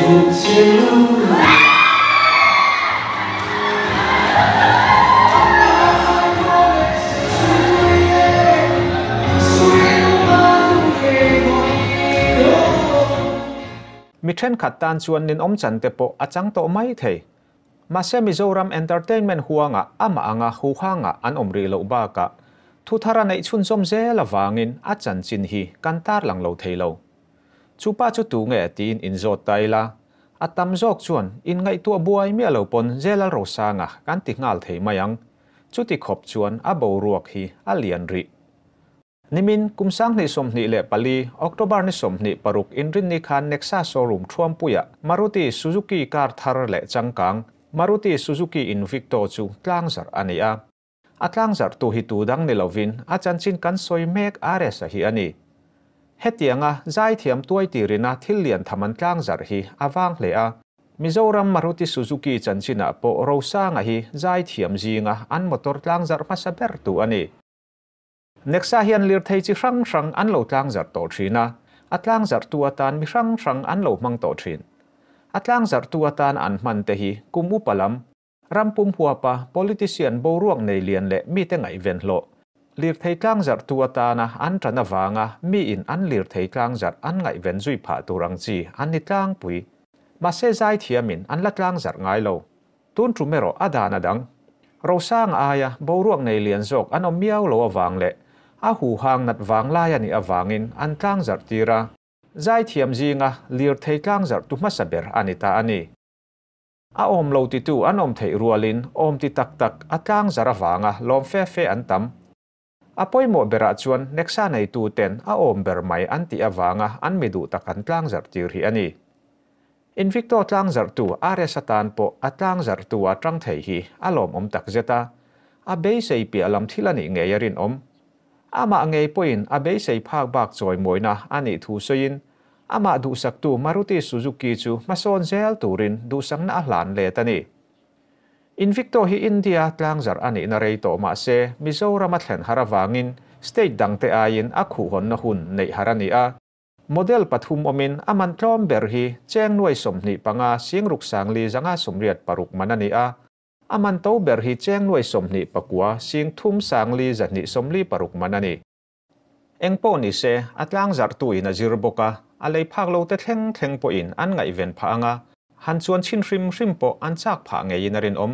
Mi thenkhat tan chuan ninawm chan te pawh a chang tawh mai thei. Mahse Mizoram entertainment huangah amah anga huhangah an awm rih loh bakah thu thar a neih chhunzawm zel avangin a chanchin hi kan tarlang lo thei lo. Chu pa chu tu nge tiin inzawt ta ila, a tam zawk chuan inngaihtuah buai miah lo pawn Zelal Rosanga kan ti nghal thei mai ang. Chuti khawp chuan a boruak hi a lian rih. Nimin kum 2024, October ni 26 Inrinni khan Nexa showroom Thuampuiah Maruti Suzuki car thar leh changkang Maruti Suzuki Invicto chu tlangzarh a ni a. A tlangzarhtu hi tu dang ni lovin a chanchin kan sawi mek RS-a hi a ni. Hetianga zaithiam tuai tirina thil lian tham an tlangzarh hi a vang hle a. Mizoram Maruti Suzuki chanchinah pawh Rosanga hi zaithiam zinga an motor tlangzarh hmasa bertu a ni. Nexa hian lirthei chi hrang hrang an lo tlangzarh tawh thin a, a tlangzarhtu atan mi hrang hrang an lo hmang tawh thin. A tlangzarhtu atan an hman te hi kum upa lam, ram pum huapa politician boruak nei lian leh mite ngaihven hlawh. Lirthei tlangzarhtu atana an tan avanga miin an lirthei tlangzarh an ngaihven zui phah tur ang chi an ni tlangpui. Mahse zaithiamin an la tlangzarh ngai lo. Tun tum erawh a dan a dang. Rosang aia boruak nei lian zawk an awm miau lo avang leh a huhang nat vang lai a nih avangin an tlangzarh tir a. Zaithiam zinga lirthei tlangzarh tu hmasa ber a ni ta a ni. A awm lo titu an awm theih rualin awm ti tak tak a tlangzarh avanga lawm fe fe an tam. A pawimawh berah chuan Nexa neitu ten a awm ber mai an tih avanga an mi duh tak an tlangzarh tir hi a ni. Invicto tlangzarhtu RS atan pawh a tlangzarhtu a tang thei hi a lawmawm takzet a, a beisei piah lam thil a nih ngei a rinawm. Amah ngei pawhin a beisei phak bak chawimawina a nih thu sawiin amah duhsaktu Maruti Suzuki chu hmasawn zel turin duhsakna a hlan let a ni. Invicto hi India tlangzarh a nihna rei tawh mah se Mizoram a thlen har avangin state dangte aiin a khuhhawnna hun neih har a ni a. Model pathum awmin a man tlawm ber hi cheng nuai 25 singruk sangli zanga 86 man a ni a. A man to ber hi cheng nuai 29 sing thum sangli zahnih 46 man a ni. Eng pawh ni se a tlangzarhtu in a zir bawk a, a lei phak lo te thleng thleng pawhin an ngaihven phah anga, han chuan chhin hrim hrim pawh an chak phah ngeiin a rinawm.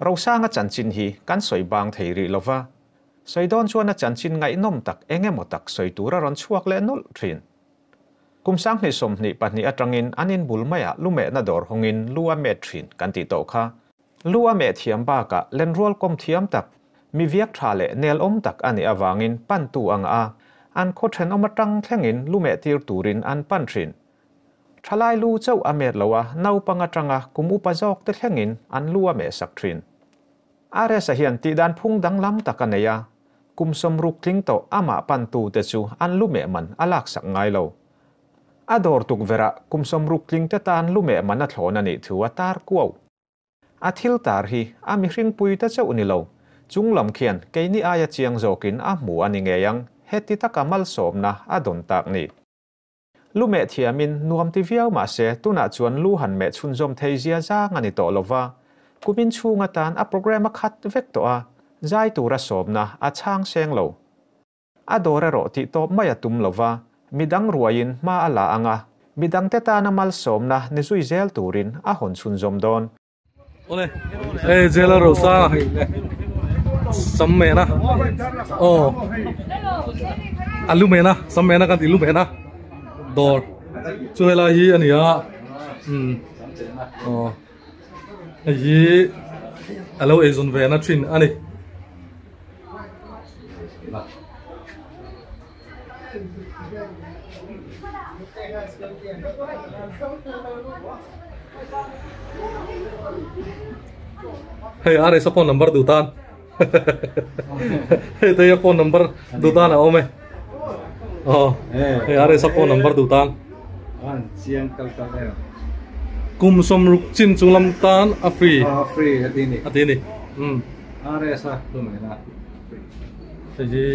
Rosanga chanchin hi kan sawi bang thei rih lova, sawi dawn chuan a chanchin ngaihnawm tak eng emaw tak sawi tura rawn chhuak leh nawlh thin. Kum 2022 atangin an inbul maiah lumehna dawr hawngin lu a met thin kan tih tawh kha. Lu a meh thiam bakah lenrual kawm thiam tak, mi viak tha leh nel awm tak a nih avangin pantu anga a, an khaw thenawm atang thlengin lu meh tir turin an pan thin. Thalai lu chauh a met lo a, naupang atanga kum upa zawk te thlengin an lu a meh sak thin. RS-a hian tihdan phung danglam tak a nei a, kum 60 tling tawh amah pantu te chu an lu meh man a laksak ngai lo. A dawr tukverah kum 60 tling te tan lu meh man a thlawn a nih thu a tar kuau. A thil tar hi a mihring pui te chauh ni lo, chunglam khian keini aia chiang zawkin a hmu a ni ngei ang, heti taka malsawmna a dawn tak ni. Lu meh thiamin nuam ti viau mahse tunah chuan lu han meh chhunzawm thei zia zang a ni tawh lova, kumin chhung atan a program a khat vek tawh a, zai tura sawmna a chhang seng lo. A dawr erawh tih tawp mai a tum lova, midang ruaiin hma a la anga, midang te tana malsawmna ni zui zel turin a hawn chhunzawm dawn. Ole, hei Jailer Rosanga sam mena aw a lu mena sam mena kan tih lu mena dawr chu helai hi a ni a umm aw hei hi a lo eizawn ve na thin a ni. Hei RS a phone number duh tan hei te a phone number duh tan a awm e aw hei RS a phone number duh tan chiang kal kal em kum 60 chin chung lam tan a free a free a ti ni a ti ni um RS a tu mai na hei hi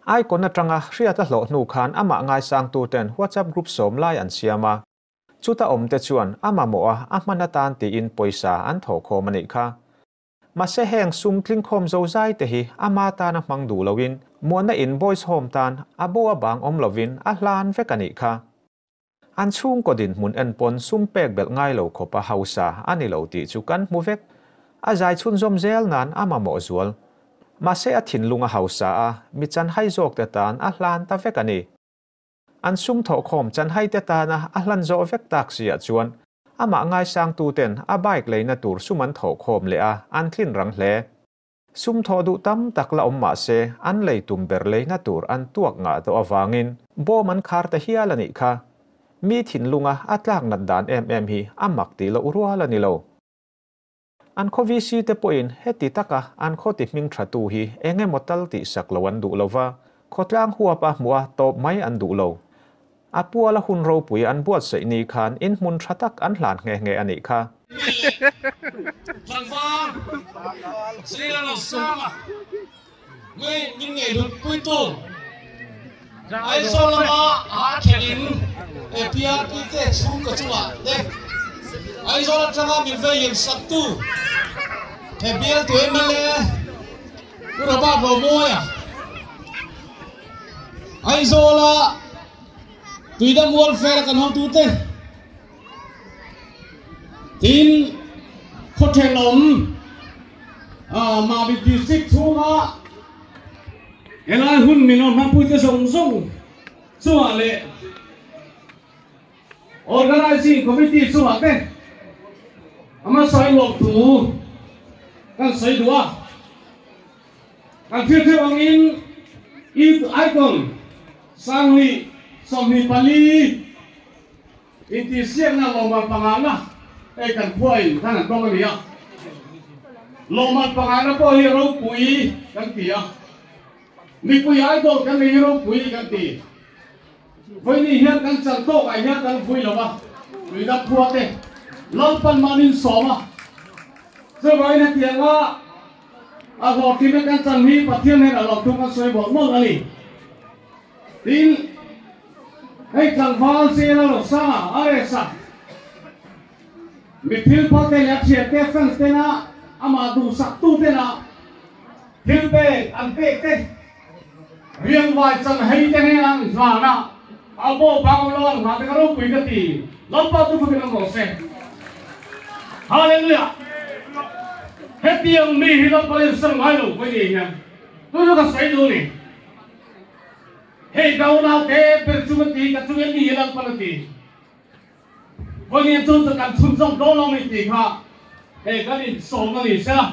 Icon atanga hriat a hlawh hnu khan amah ngaisang tu ten WhatsApp group sawm lai an siam a, chuta awm te chuan a mamawh a a hman atan tiin pawisa an thawh khawm a nih kha. Mahse heng sum tling khawm zo zai te hi ama tan a hmang duh loin muanna in boys home tan a bo a bang awm lovin a hlan vek a nih kha. An chhung kaw dinhmun en pawn sum pek belh ngai lo khawp a hausa a ni lo tih chu kan hmu vek. A zai chhunzawm zel nan a mamawh zual. Mahse a thinlung a hausa a, mi chanhai zawk te tan a hlan ta vek a ni. An sum thawh khawm chanhai te tana a hlan zawh vek tak siah chuan amah ngaisang tu ten a bike leina tur sum an thawh khawm leh a, an tlin rang hle. Sum thawh duh tam tak la awm mahse an lei tum ber leina tur an tuak ngah tawh awangin bawm an khar ta hial a nih kha. Mi thinlunga a tlak nat dan em em hi a mak tih loh rual a ni lo. An khaw VC te pawhin heti taka an khaw ti hming tha tu hi eng emaw tal tih sak lo an duh lova, khawtlang huap a hmuh a tawp mai an duh lo. A puala hun ropui an buatsaih ni khan in hmun tha tak an hlan nghe nghe a nih kha. Tlangval Jailer Rosanga nge min ngei lut puitu Aizawl lama a thlenin PRP te chhung ka chungah te Aizawl atanga min veiin saktu he bialtu MLA Pu Robert Romawia Aizawla Tuidam Welfare a kan hotute tin khawthenawm Mamit District chhunga helai hun min rawn hmangpuite zawng zawng chungah leh Organizing Committee chungah te Ama sai lawm thu kan sawi duh a, kan thil theuh angin Youth Icon 2024 intihsiakna lawmman pangana hei kan khuain khan an tawng a ni a, lawmman pangana pawh hi ropui kan ti a, mipui idol kan nei hi ropui kan ti. Vawiin hian kan chan tawkah hian kan vui lo a, tuidang khua te Lalpan mahni sawm a, chuvangin hetianga a hlawhtlinna kan chan hi Pathian hian a lawmthu kan sawi mawlh mawlh a ni. Tin, hei tlangval Zela Rosanga RS-a mi thil phal te leh a thiante fans tena amah duhsaktu tena thil pek an pek te, Riangvai chan hei te hnena an hlan a, a bo bang awm lo an hlan te kha ropui ka ti. Lalpa chu fakin awm rawh se. Hallelujah! Hetiang mi hi Lalpa in san ngai lo pawh ni hian tu chu ka sawi duh ni. Hei ka unau te ber chu ka ti, ka chunge mi hi Lalpan a ti. Vawiin chu chu kan chhunzawm dawn lo mi tih kha hei kan insawm a ni sela.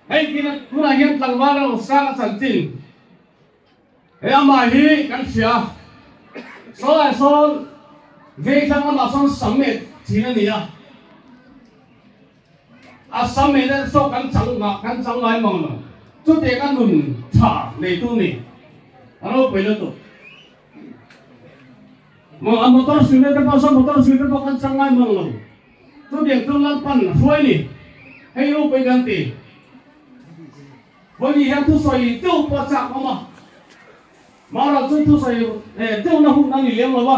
Hei tina tunah hian tlangval a rawn sang a chanchin he amah hi kan hria sawlai sawn veithlang lamah sawn sam met thin a ni a, a sam met te saw kan chang kan chang ngai mang lo chutiang a nun tha neitu ni a ropui lutuk. Maw a motor suih te pawh sawn motor suih te pawh kan chang ngai mang lo. Chutiang chu Lalpan a hruai ni. Hei ropui kan ti. Vawiin hian thusawi deuh pawh a chak awm a. Mahral chu thusawi deuhna hun a ni lem lo a.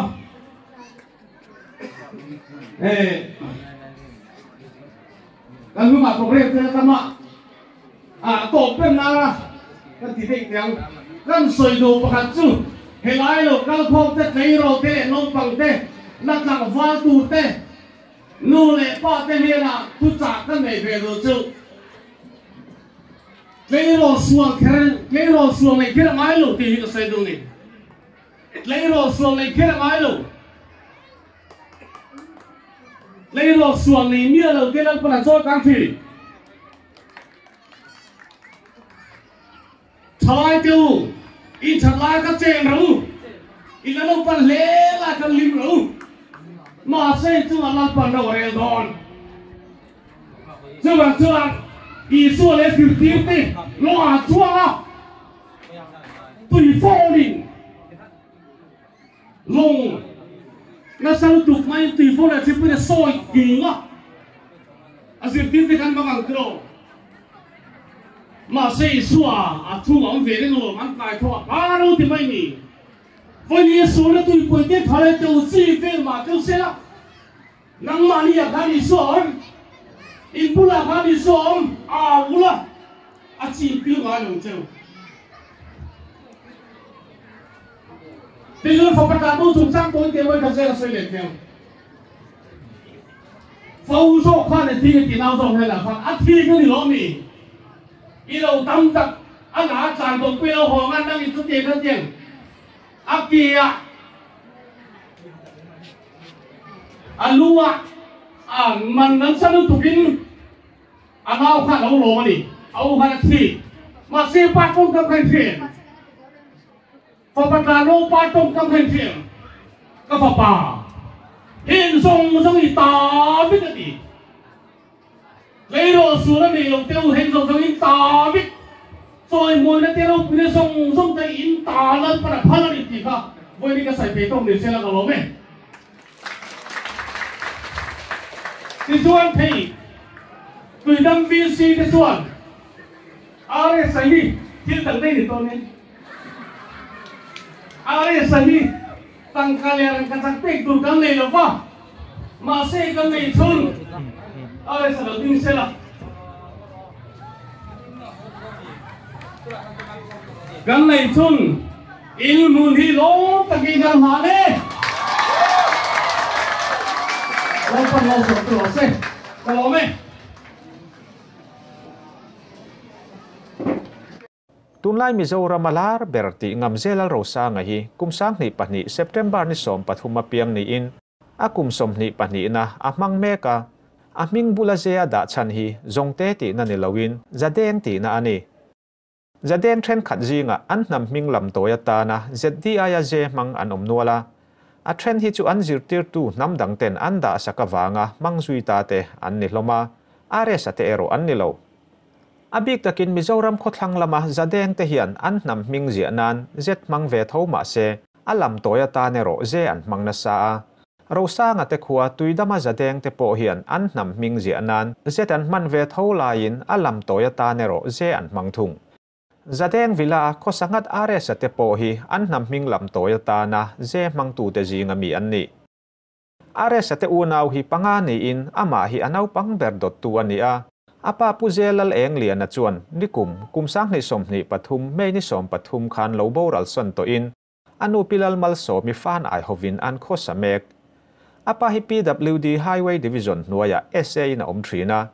Kan hnungah program te a tam a. A tawp ber nara kan ti daih teh ang. Kan sawi duh pakhat chu helai lo kalkhawm te, tleirawl te leh naupang te, la tlangval tur te, nu leh pa te hnenah thuchah kan nei ve duh chu. Tleirawl sual kher, tleirawl sual nei kher a ngai lo tih hi ka sawi duh ni. Tleirawl sual nei kher a ngai lo. Tleirawl sual nei miah lo te Lalpan a chawi kang thin. Thalai te u, in that lai kha chen rawh u, in la lo pan hle lai kha lim rawh u. Mahse in chungah Lalpan ro a rel dawn. Chuvang chuan Isua leh zirtir te lawngah chuang a, tui fawnin lawng nasa lutuk maiin tui fawn leh thilpui a sawi nghing a, a zirtir te khan bang ang tiraw. Mahse Isua a thung a awm ve reng alawm, an kai tho a pa ro ti mai ni. Vawiin Isuana tuipui te thar e teu chi vel mah teu sela, nangmahni ah khan Isua a awm, in bulah khan Isua a awm, a ula a chi pil ngai lo cheu. Tichuan fapa tah bo chungchang tawi te vawi khat zel a sawi leh thei ang. Fo zawk khan e thing e ti nau zawk hnenah khan a thi ka ni lo mi? I lo tam tak a na a tlan bawk pui lo haw ngan nang in chutiang khan tiang a ke ah a lu ah a man nasa lutuk in a nau khan a lo lawm a ni a u khan a thi mahse pa tawngkam khan hriat Fapa tla lo pa tawngkam kha in hriat ang. Ka fapa, heng zawng zawng i ta vek a ti. Tleirawl sual a nei lo te u, heng zawng zawng in ta vek. Chawimawina te ropuina zawng zawng te in ta Lalpan a phal a ni tih kha vawiin ka sawi thei tawk ni se la ka lawm e. Tichuan thei Tuidam VC te chuan RS a hi thil dang daih ni tawn e. RS a hi tangka leh rangkachak pek tur kan nei lo va, mahse kan nei chhun RS a lo ding sel a. Kan nei chhun in hmun hi lawm takin kan hlan e. Lalpan malsawm chu rawh se, ka lawm e. Tunlai Mizoram a lar ber tih ngam Zelal Rosanga hi kum 2002 September ni 13 a piang niin a kum 22 na a hmang mek a. A hming bula ze a dah chhan hi Zawngte tihna ni loin Zadeng tihna a ni. Zadeng thenkhat zingah an hnam hming lam tawi atana ZD aia ze hmang an awm nual a. A then hi chu an zirtirtu hnam dang ten an dah sak avanga hmang zui ta te an ni hlawm a, RS-a te erawh an ni lo. A bik takin Mizoram khawthlang lama Zadeng te hian an hnam hming ziah nan Z hmang ve tho mah se, a lam tawi atan erawh ze an hmang nasa a. Rosanga te khua Tuidama Zadeng te pawh hian an hnam hming ziah nan Z an hman ve tho laiin a lam tawi atan erawh ze an hmang thung. Zadeng Villa a khawsa nghat RS-a te pawh hi an hnam hming lam tawi atana ze hmangtute zinga mi an ni. RS-a te unau hi panga niin amah hi a naupang ber dawttu a ni a. A pa Pu Zelal Engliana chuan nikum kum 2023 May ni 13 khan lo boral sawn tawhin a nu Pi Lalmalsawmi fan aihovin an khawsa mek. A pa hi PWD Highway Division hnuaiah SA in a awm thin a.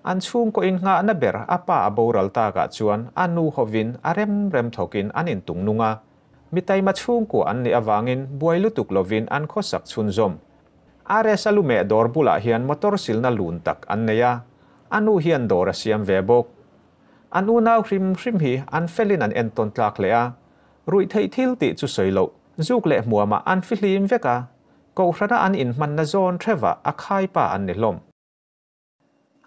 An chhungkaw in nghahna ber a pa a boral takah chuan a nu hovin a rem rem thawkin an intung nung a. Mi taima chhungkua an nih avangin buai lutuk lovin an khawsak chhunzawm. RS a lumeh dawr bulah hian motor silna lun tak an nei a, a nu hian dawr a siam ve bawk. An unau hrim hrim hi an felin an entawn tlak leh a, ruih theih thil tih chu sawi loh, zuk leh hmuamah an fihlim vek a, kohhrana an inhmanna zawn hrevah a khaipa an ni hlawm.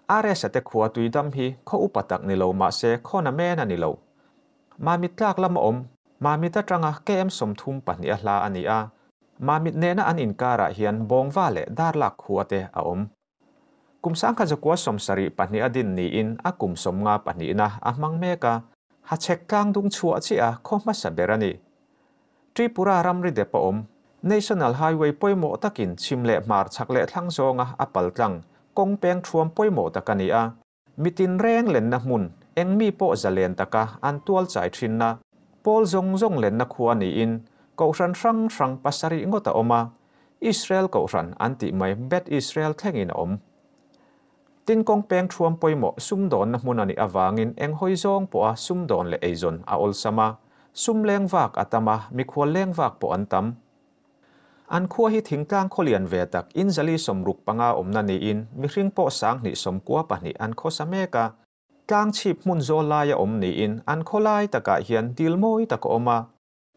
RS-a te khua tuidam hi khaw upa tak ni lo mah se khawn a men a ni lo. Mamit tlak lam a awm, Mamit atanga KM 32 a hla a ni a, Mamit nena an inkarah hian Bawngva leh Darlak khua te a awm. Kum 1972 a din niin a kum 52na a hmang mek a, Hachhek tlang dung chhuah chiah a khaw hmasa ber a ni. Tripura ramri dep a awm. National Highway pawimawh takin chhim leh hmar chhak leh thlang zawnga a pal tlang, kawng peng thuam pawimawh tak a ni a. Mitin reng lenna hmun, eng mi pawh zalen taka an tual chai thinna, pawl zawng zawng lenna khua niin Kohhran hrang hrang pasarih ngawt a awm a, Israel Kohhran an tih mai Beth Israel thlengin a awm. Tin kawng peng thuam pawimawh sumdawnna hmun a nih avangin eng hawi zawng pawha sumdawn leh eizawn a awlsam a, sum leng vak a tam a, mikhual leng vak pawh an tam. An khua hi thingtlang khawlian ve tak in 165 awmna niin mihring pawh 292 an khawsa mek a, tlang chhip hmun zawl laia awm niin an khaw lai takah hian dil mawi tak a awm a,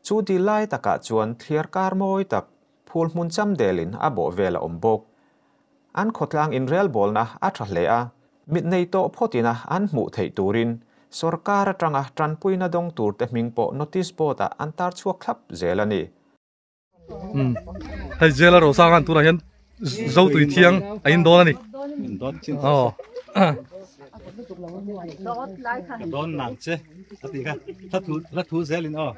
chu dil lai takah chuan thliar kar mawi tak phul hmun cham delin a bawh vel a awm bawk. An khawtlang inrelbawlna a tha hle a, mit nei tawh phawtina an hmuh theih turin sorkar atanga tanpuina dawng tur te hming pawh notice board-ah an tar chhuak thlap zel a ni. Hei Zela Rosanga an tunah hian zo tui thiang a in dawn a ni. Aw. Ka dawn nang che a ti kha hla thu hla thu zelin aw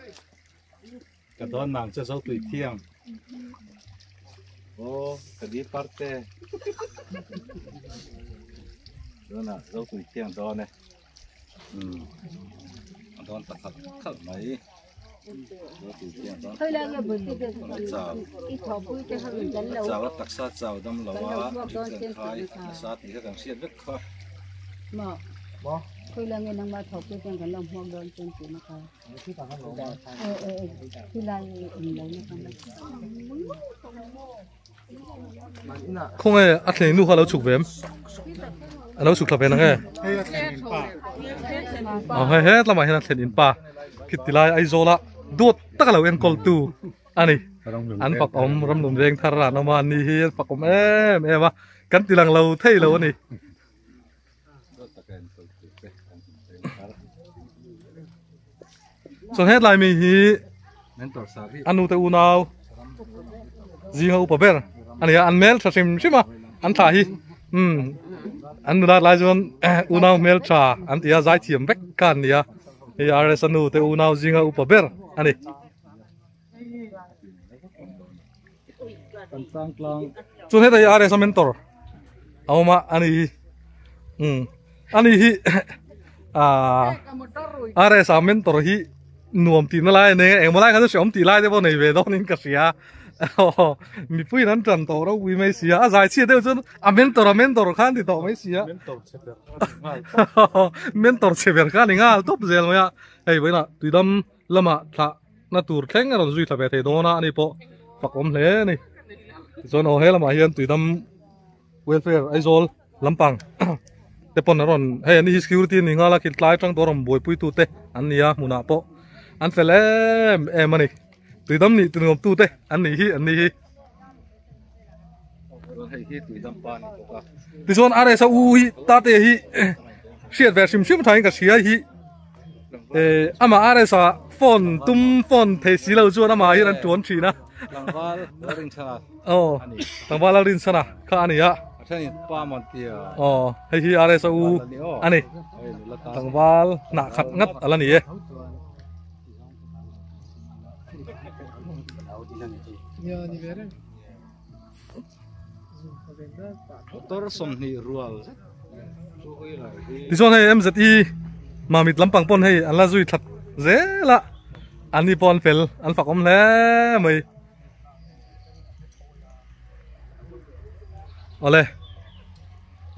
ka dawn nang che zo tui thiang aw ka di parte tunah zo tui thiang dawn e a dawn ta khalh khalh mai chau a taksa chau dam lo a kan khai nasa tih kha kan hriat vek kha Khawnge a thleng nu kha lo chhuk ve em? A lo chhuk thla ve nang e? Aw hei he lamah hian a thlen in pa khi ti lai Aizawl a duat taka lo enkawl tu a ni. An fak awm ramlum veng thar a an awm a an ni hi an fak awm em em a kan ti lang lo thei lo a ni. Chuan hetlai mi hi a nu te unau zinga upa ber a ni a an hmel tha hrim hrim a an thlah hi umm an nula lai chuan unau hmel tha an ti a zaithiam vek kha an ni a hei RS a nu te unau zinga upa ber a ni. Chuan heta hi RS a mentor a awm a ani hi umm ani hi ah RS a mentor hi nuam tihna lai a nei a engmaw lai khan chu hreawm tih lai te pawh nei ve dawn in ka hria mipui in an tan tawh ropui mai si a a zai chhiat deuh chuan a mentor a mentor khan ti tawh mai si a mentor chhe ber kha a ni nghal tawp zel mai a hei vawiinah tuidam lamah thlah na tur thleng a rawn zui thla ve thei dawn a ani pawh fak awm hle a ni tichuan aw he lamah hian tuidam welfare Aizawl Lampang te pawn a rawn hei an ni hi security a ni nghal a khi tlai atang tawh a rawn buaipui tu te an ni a hmunah pawh an fel em em a ni tuidam nih tinuam tu te an nih hi an ni hi. Tichuan RS a u hi tate hi hriat ve hrim hrim thain ka hria hi eh ama RS a phone tum phone thei si lo chuan ama hian an tuan thin a tlangval lalrinchhana oh tlangval lalrinchhana kha ani a oh hei hi RS a u ani tlangval hnah khat ngat ala ni e. Tichuan hei MZE Mamit lampang pawn hei an la zui that zel a an ni pawh an fel an fak awm hle mai. Awle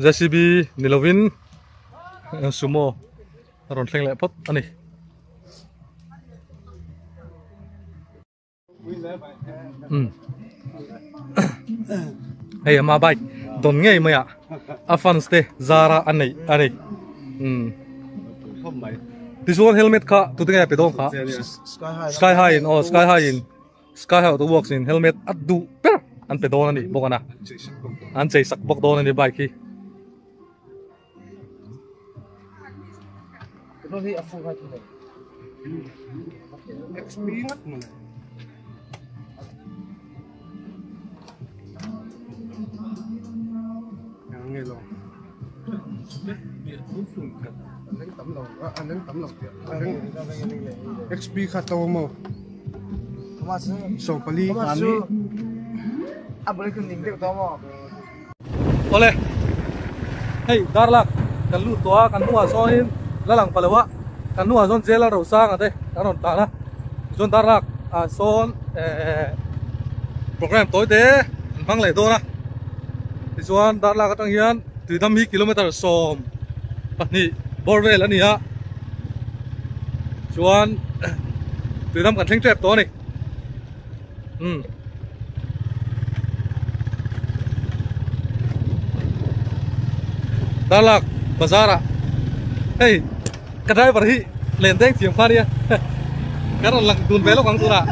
JCB ni lovin Sumo a rawn thleng leh phawt a ni. Hei ama bike don ngei mai a a fans te zara a nei a ni tichuan helmet kha tute nge pe dawn kha sky high in aw sky high in sky high auto works in helmet a duh ber an pe dawn a ni bawk ana an chei sak bawk dawn a ni bike hi. XP kha to mo so pali Awle hei darlak kan lut tawh a kan hnungah sawnin la lang pa lo a kan hnungah sawn jail a ro sang a te kan rawn tan a tichuan darlak ah sawn ehh program tawi te an hmang leh dawn a tichuan darlak atang hian tuidam hi kilometer 12 bawr vel a ni a chuan tuidam kan thleng tep tawh a ni. Um. Darlak bazar ah hei ka driver hi len deng thiam kha nia ka rawn lang dun ve lawk ang tunah.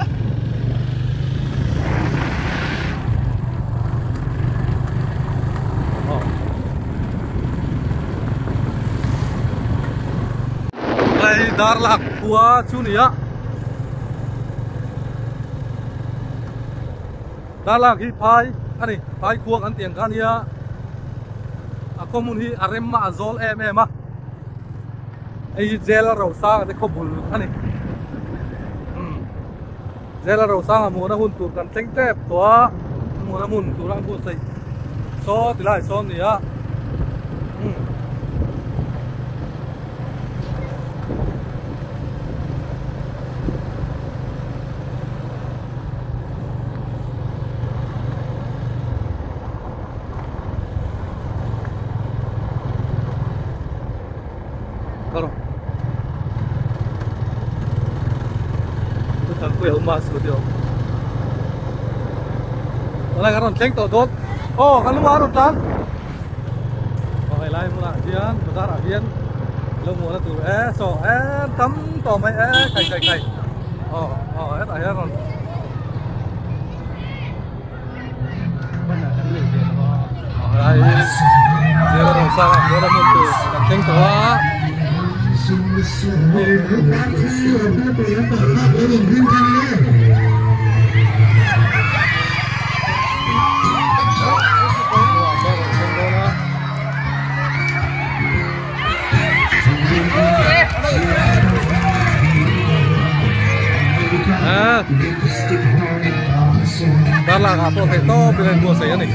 Hei Darlak khua chu nia. Darlak hi phai a ni phai khuak an tih ang kha nia a khaw hmun hi a rem a a zawl em em a hei hi jail a rosang a te khaw bul a ni umm jail a rosang a hmuhna hun tur kan thleng tep tawh a hmuhna hmun tur a an buatsaih saw ti lai sawn a ni a umm. Lai kan rawn thleng tawh dawn aw kan lung a rawn tlan aw helai hmunah hian bazar ah hian lo hmuh na tur e saw e tam tawh mai e kai kai kai aw aw hetah hian rawn helai hi zira rawn sang a hmuh na hmun tur kan thleng tawh a. Darlak ah pawh theih tawp in a inbuatsaih a ni.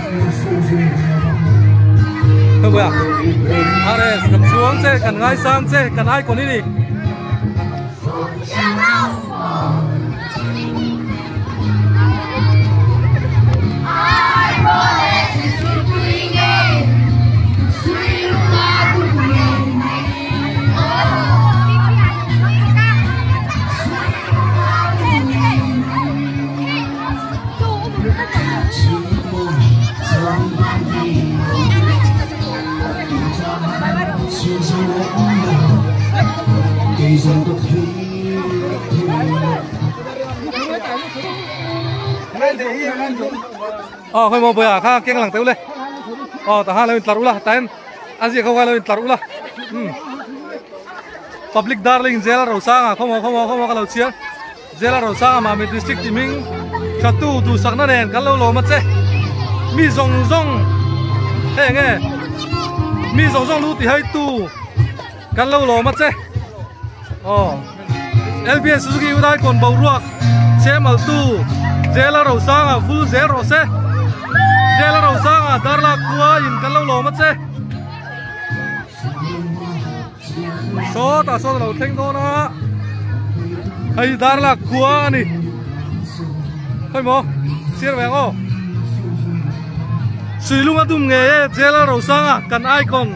Khawpuia RS kan chuang che kan ngaisang che kan icon i ni. Ờ khoi mo boya kha keng lang teu le. Ờ ta ha lo in tlar ula tan a zia kho lo in tlar ula. Public darling jail Rosanga khomo khomo khomo ka lo chia. Jail Rosanga ma mi district timing thatu du sakna nen kan lo lo ma che. Mi zong zong he nge. Mi zong zong lu ti hai tu kan lo lo ma che. Ờ LBS Suzuki udai kon bau ruak chemal tu jail Rosanga full jail rose. Jail Rosanga darla khua in kan lo lo ma che. So ta so lo theng do na. Hay darla khua ani. Khoi mo siar ve ngo. Suilung adum nge jail Rosanga kan icon.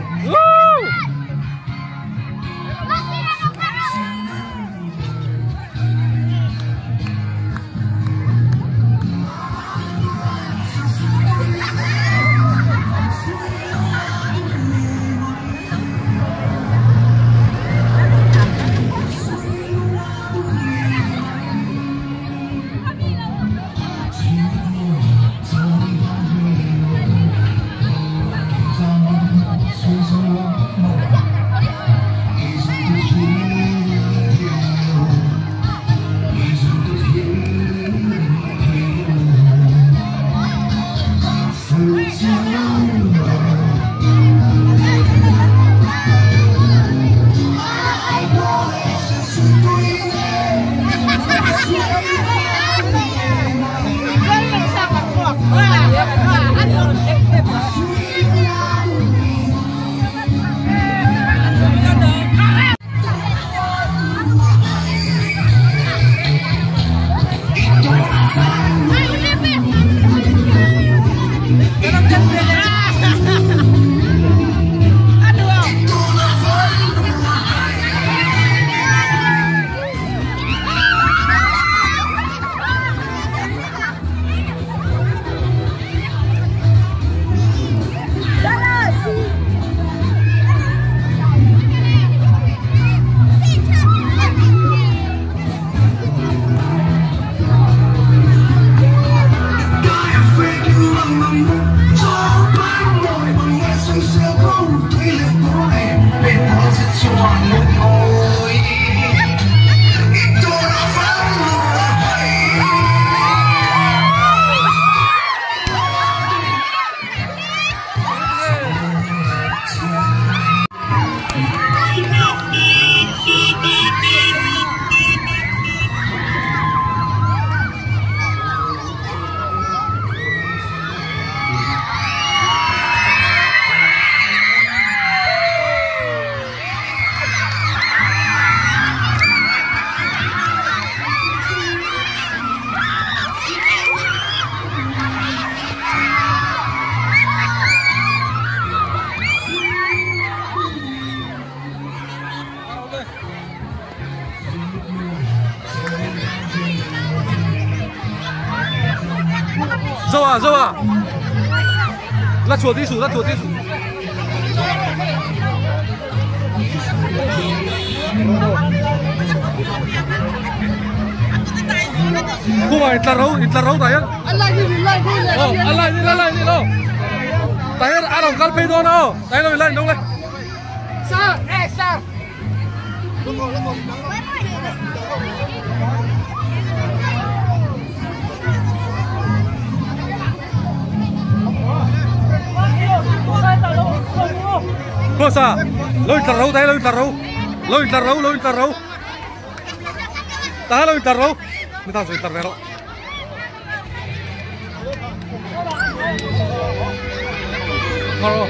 Dâu à, dâu à. Là chuột đi sủ, là chuột đi sủ. Cô mày tla rau tại á. Ờ, lại đi, lại đi đâu. Tại á đồng cà phê đó đâu. Tại đâu lại đâu đây. Sao? Ê sao? Cô sao? Lôi tla rau đây, lôi tla rau. Lôi tla rau, lôi tla rau. Ta lôi tla rau. Người ta rồi tla rau. Ngon.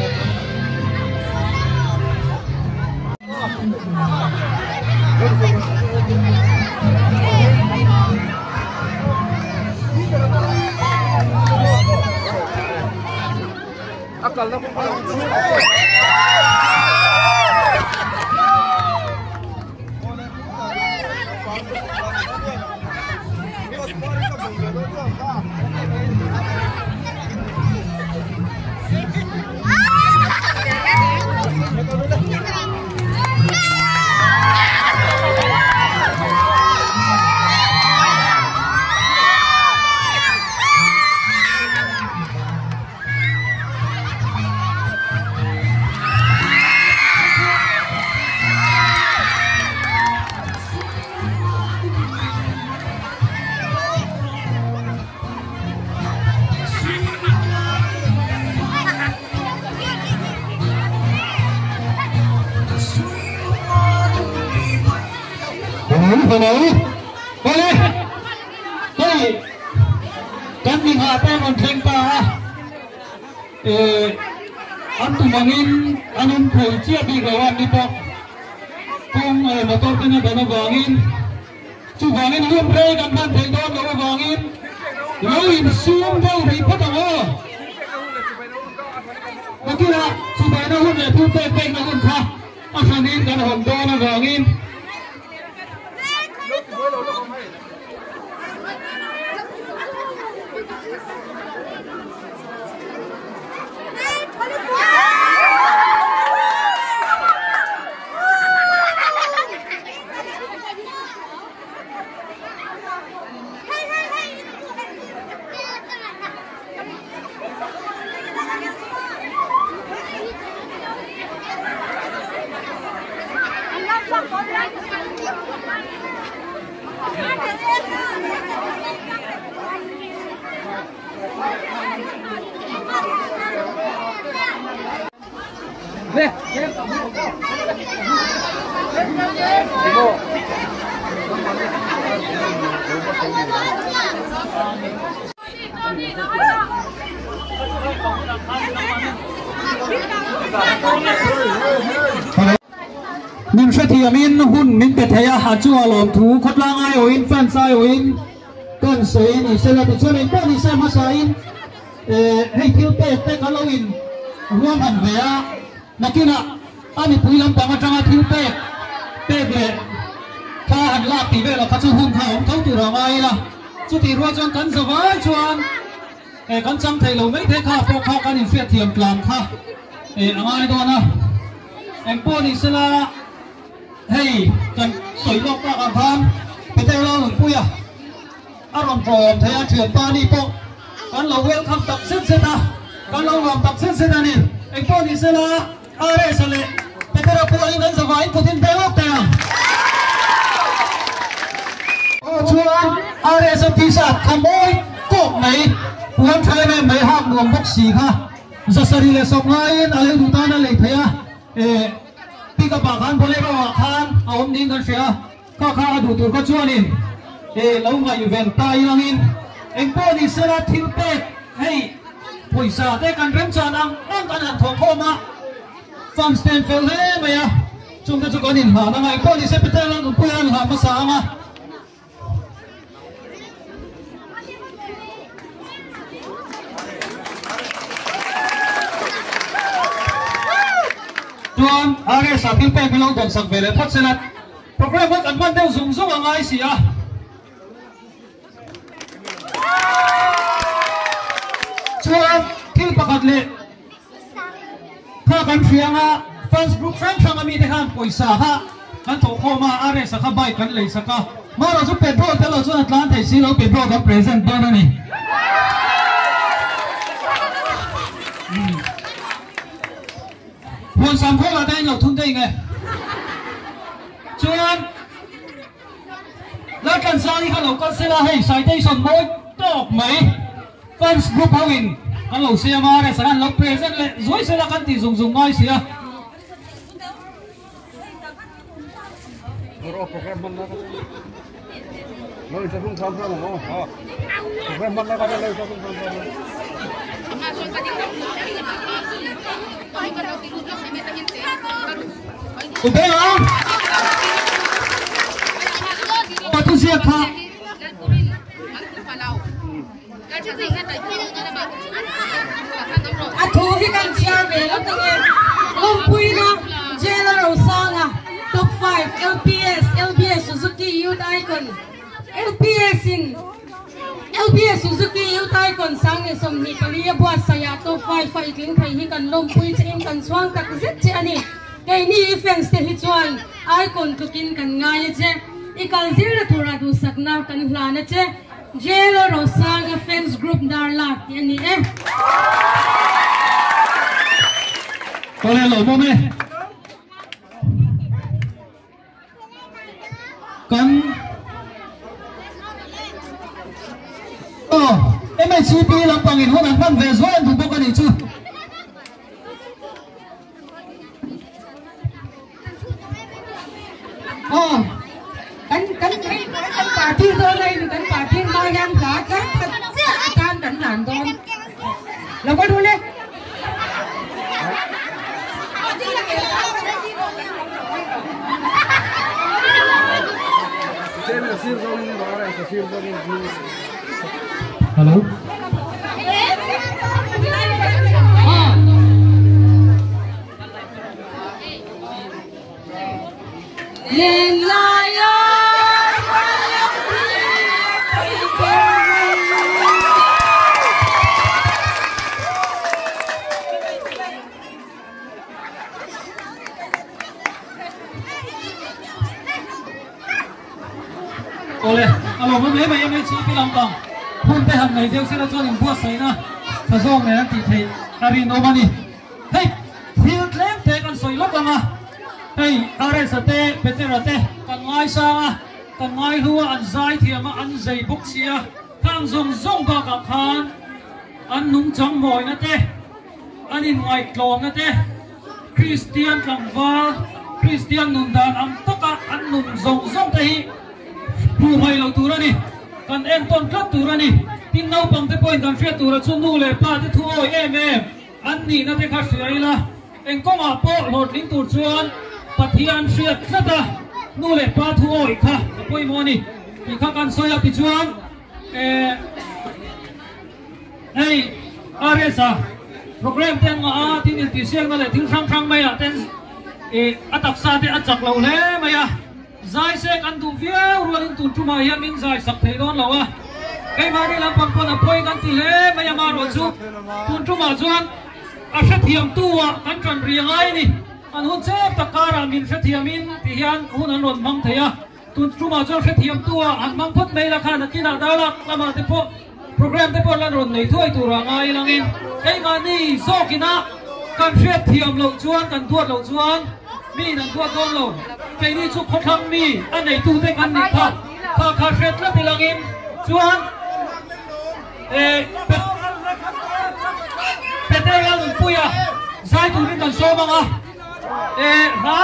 Hello Awle hei kan mi nghah te rawn thleng ta a eh an tum angin an awm thei chiah bik lo a ni pawh kawng eh motor ten a dan avangin chuvangin hun rei kan hman theih dawn loh avangin lo insum deuh rih phawt ang aw. Nakina chibaina hun leh thil pek pekna hun kha a hranin kan hawn dawn avangin Min hrethiamin hun min pe thei a, a chungah lawmthu khawtlang aiawhin fans aiawhin kan sawi ni sela tichuan engpawh ni se hmasain hei thil pek te kan lo in ruahman ve a, nakinah a mipui lampang atanga thil pek pek leh thla han lak tih velah kha chu hun kha a awm tho tur a ngai ila, chutih rual chuan kan zavai chuan kan chang thei lo mai thei kha pawh kha kan inhriatthiam tlan kha a ngai dawn a. Engpawh ni sela hei kan sawi lawk tak ang khan Peter Lalnunpuia a rawn tlawm thei a, thianpa ni pawh kan lo welcome tak zet zet a, kan lo nuam tak zet zet a ni. Engpawh ni sela RS-a leh Petera pawhin an zavaiin kut in pe lawk teh ang. Aw chuan RS-a t-shirt kha mawi tawk mai, puan tha em em mai hak nuam bawk si kha. Zasarih leh sawm ngaiin a lei duh tan a lei thei a, eh pick up ah khan bolero ah khan a awm niin kan hria a, kha kha a duh tur kha chuanin eh lo ngaihven ta ilangin engpawh ni sela thil pek hei pawisa te kan remchan ang ang kan han thawh khawm a, fans te an fel hle mai a, chungte chu kan inhlan anga engpawh ni se Peter Lalnunpuia an hlan hmasa ang a. Chuan RS ah thil pek min lo dawn sak ve leh phawt sela program kha kan hman deuh zung zung a ngai si a. Chuan thil pakhat leh kha kan hria anga fans group hrang hrang a mite khan pawisa kha kan thawh khawm a, RS a kha bike kan lei sak a, mahrawh chu petrol tel lo chuan a tlan thei si lo, petrol kan present dawn a ni. Huan sam khawlah te in lo thun daih nge? Chuan Laltlansang hi kha lo kal sela hei citation mawi tawk mai. Fans group ho in kan lo siam a, restaurant an lo present leh zuai sela kan tih zung zung ngai si a. Ubeng a, Pathuziak kha. A thu hi kan chhiar ve lawk ang e. Lawmpuina, Jela Rosanga, Top 5, LPS, LBS Suzuki Youth Icon, LPS in LBS Suzuki Youth Icon 2024 a buatsaih ah Top 5 a i tling thei hi kan lawmpui che in kan chhuang tak zet che a ni. Keini i fans te hi chuan Icon tlukin kan ngai a che. I kal zirna turah duhsakna kan hlan a che. Jelo Rosanga fans group dar lak tih a ni e. Awle lo bawm e. Kan Aw MHCP lampang in hun an hman ve zuai an duh bawk a nih chu. Aw kan kan. Hello. Ole, alo mai mai mai chi pi lampang hun te han nei deuh sela chuan in buatsaih na tha zawng nen an tih theih a rinawm a ni. Hei thil tlem te kan sawi lawk ang a, hei RS-a te Petera te kan ngaisang a, kan ngaihlu a, an zai thiam a, an zei bawk si a, khang zawng zawng bakah khan an nungchang mawina te, an inngaihtlawmna te, Kristian tlangval, Kristian nun dan ang taka an nun zawng zawng te hi hmuh hmaih loh tur a ni. Kan entawn tlat tur a ni. Tin, naupang te pawhin kan hriat tura chu nu leh pa te thu awi em em an nihna te kha hria ila, eng kawngah pawh hlawhtling tur chuan Pathian hriat tlat a, nu leh pa thu awi kha a pawimawh a ni tih kha kan sawi a. Tichuan, eh, hei RS-a program te an ngah a, tin intihsiakna leh thil hrang hrang maiah ten eh a taksa te a chak lo hle mai a. Zai se kan duh viau rualin tun tumah hian min zai sak thei dawn lo a, keimahni lampang pawn a pawi kan ti hle mai a, marawh chu tun tumah chuan a hrethiamtu ah kan tan ri a ngai a ni. An hun chep tak karah min hrethiamin ti hian hun an rawn hmang thei a, tun tumah chuan hrethiamtu ah han hmang phawt mai la khan a kinah darlak lamah te pawh program te pawh lan rawn nei thuai tur ah ngai langin keimahni zawkina kan hriatthiam loh chuan kan duat loh chuan mi in an duat dawn lo. Keini chu khawthlang mi a neitute kan nih kha kha kha hriat tlat i langin chuan eh Peter Lalnunpuia zai turin kan sawm ang a eh hla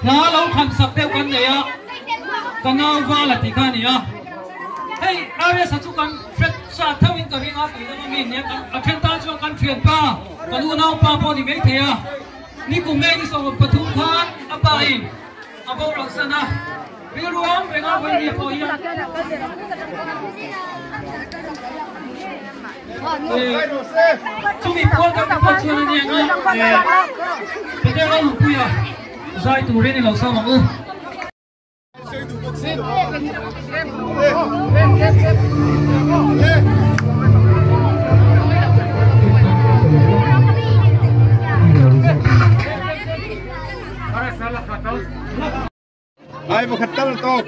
Hla lo thlan sak deuh kan nei a, ka nau val a tih kha a ni a. Hei RS-a chu kan hret sa theuhin ka ring a tih deuh a mi nia, a then tan chuan kan thianpa, kan unaupa pawh a ni maithei a. Nikum May ni 13 khan a pa in a boral san a, rilru ang renga vawinia pawh hian Chumi pual kan ti phawt chuan a nia nga Peter Lalnunpuia zai turin i lo sawm ang u. Ai pakhat tal tawk.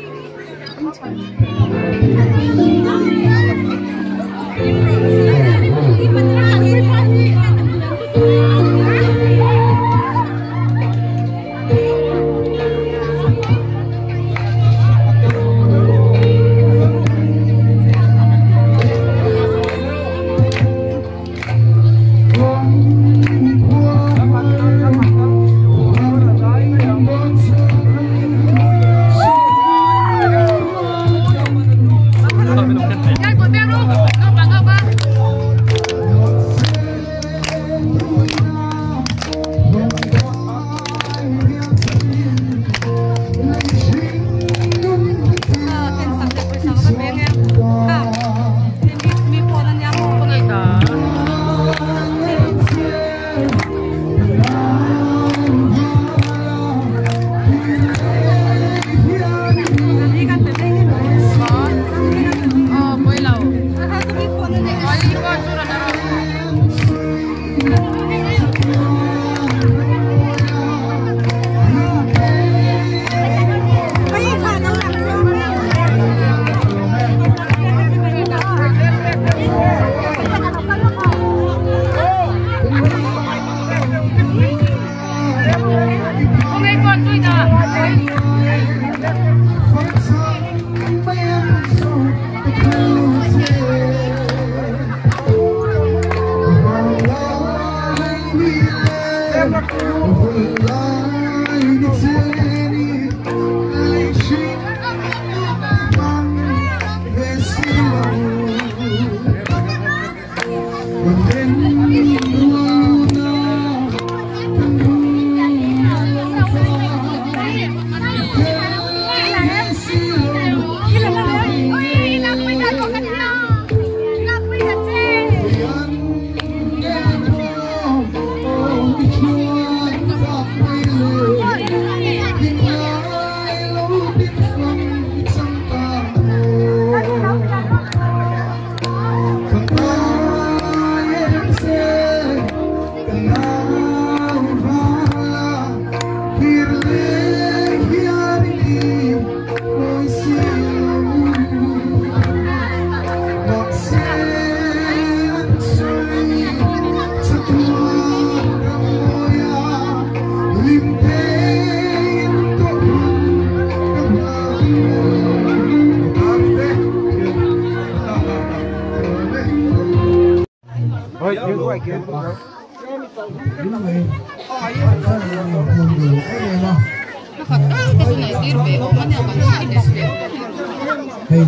Hei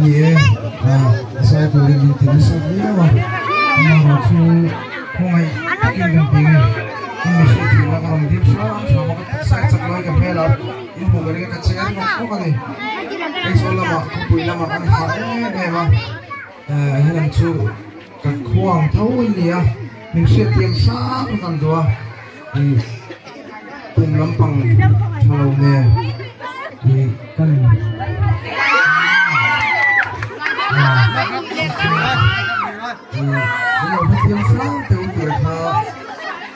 ni e zai turin min ti nasa viau a amaherawh chu khawngaih takin kan ti nge in mihring thihna ka rawn ding hrang hrang a ka taksa i chak lai ka hmel a in hmuh ka ring a ka che en nawk nawk a ni Aizawl lamah khawpui lamah kan hah em em a helam chu kan khua ang tho in ni a min hriatthiam hrang kan duh a ih kum lampang tha lo nen ih kan ih min lo hrethiam hrang teh u tih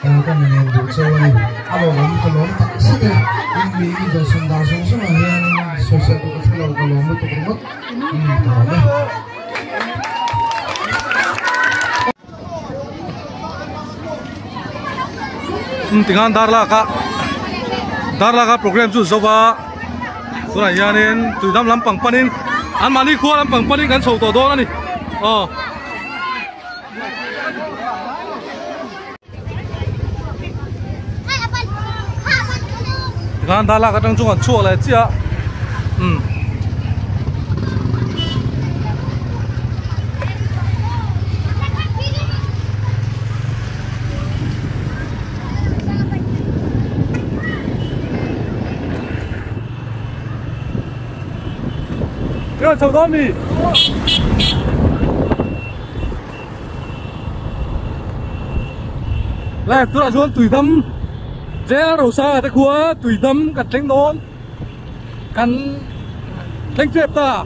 kha kan inen duh chauh a ni a lawmawm ka lawm tak zet e in mi in dawhsan dan zawng zawng ah hian sawisel tur ka hre lo ka lawm lutuk ringawt ka lawm e. Tingan darlak a darlak a program chu zo va tunah hianin tuidam lampang panin anmahni khua lampang panin kan chho tawh dawn a ni aw. Tikhan darlak atang chu kan chhuak leh chiah umm. Cái chầu đó mì Lẹ tôi đã xuống tùy tâm Dễ đầu xa cái khua tùy tâm cắt tránh đón Cắn tránh tuyệt ta.